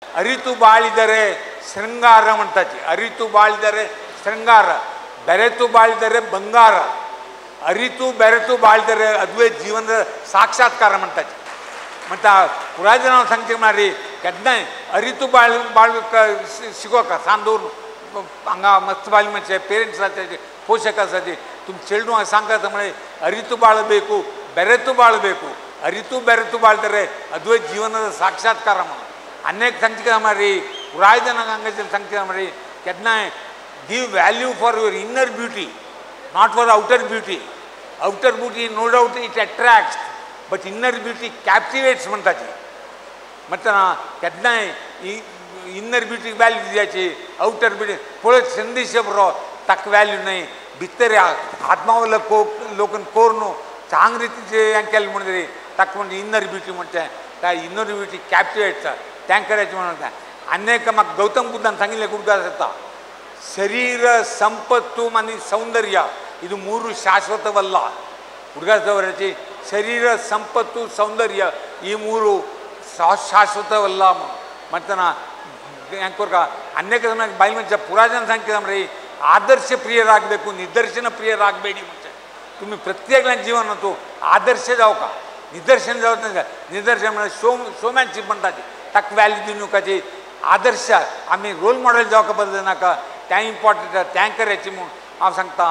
ಅರಿತು ಬಾಳಿದರೆ ಶೃಂಗಾರ म्हणताची, ಅರಿತು ಬಾಳಿದರೆ ಶೃಂಗಾರ, ಬೆರೆತು ಬಾಳಿದರೆ ಬಂಗಾರ, ಅರಿತು ಬೆರೆತು ಬಾಳಿದರೆ ಅದುವೇ ಜೀವನದ ಸಾಕ್ಷಾತ್ಕಾರ म्हणताची. ಮತ್ತು पुराय हांव सांगचे म्हळ्यार केन्नाय अरितू बाळ बाळ शिकोवका सान दवरून हांगा मस्त बायल मनशे पेरेंट्स आसाचे पोशक आसाचे तुमी चेडूं सांगता म्हळ्यार ಅರಿತು ಬಾಳಬೇಕು ಬೆರೆತು ಬಾಳಬೇಕು, ಅರಿತು ಬೆರೆತು ಬಾಳ್ದರೆ ಅದುವೇ ಜೀವನದ ಸಾಕ್ಷಾತ್ಕಾರ म्हणून. ಅನೇಕ सांगचे म्हळ्यार पुराय जाणांक हांगाच्यान सांगचे म्हळ्यार केन्नाय give value for your inner beauty, not for outer beauty. Outer beauty no doubt it attracts, but inner beauty captivates म्हणताची. म्हणटना केन्नाय इनर ब्युटीक व्हॅल्यू दिवची, आउटर ब्युटी पळयत संदेश बरो ताका व्हॅल्यू न्हय, भितर आत्मावलो लोकन करून चांग रितीचे हें केलें म्हणून तरी ताका म्हणजे इनर ब्युटी म्हणटा त्या इनर ब्युटी कॅप्टिवेट्स तें करायचें म्हणून. आनी म्हाका गौतम बुद्धान सांगिल्लें उडगास जाता, ಶರೀರ ಸಂಪತ್ತು ಮನಿ ಸೌಂದರ್ಯ ಇದು ಮೂರು ಶಾಶ್ವತವಲ್ಲ. ಹುಡುಗಾಸವರಚಿ ಶರೀರ ಸಂಪತ್ತು ಸೌಂದರ್ಯ ಈ ಮೂರು ಶಾಶ್ವತವಲ್ಲ. ಮತ್ತು ನಾ ಹೆಂಗೆ ಅನೇಕ ಸಮಯ ಬಾಯಿ ಮಂಚ ಪುರಾಜನ सांगते ಆದರ್ಶ ಪ್ರಿಯರಾಗಬೇಕು, ನಿದರ್ಶನ ಪ್ರಿಯರಾಗಬೇಡಿ. ಮುಂಚೆ तुम्ही प्रत्येक जीवनात आदर्श जावका, निदर्शन जावत निदर्शन म्हणजे शोमॅनशीप म्हणटाची ताका व्हॅल्यू दिवनकाची. आदर्श आमी रोल मॉडेल जावका बदल नाका, तें इम्पॉर्टंट तें करायचें म्हूण हांव सांगता.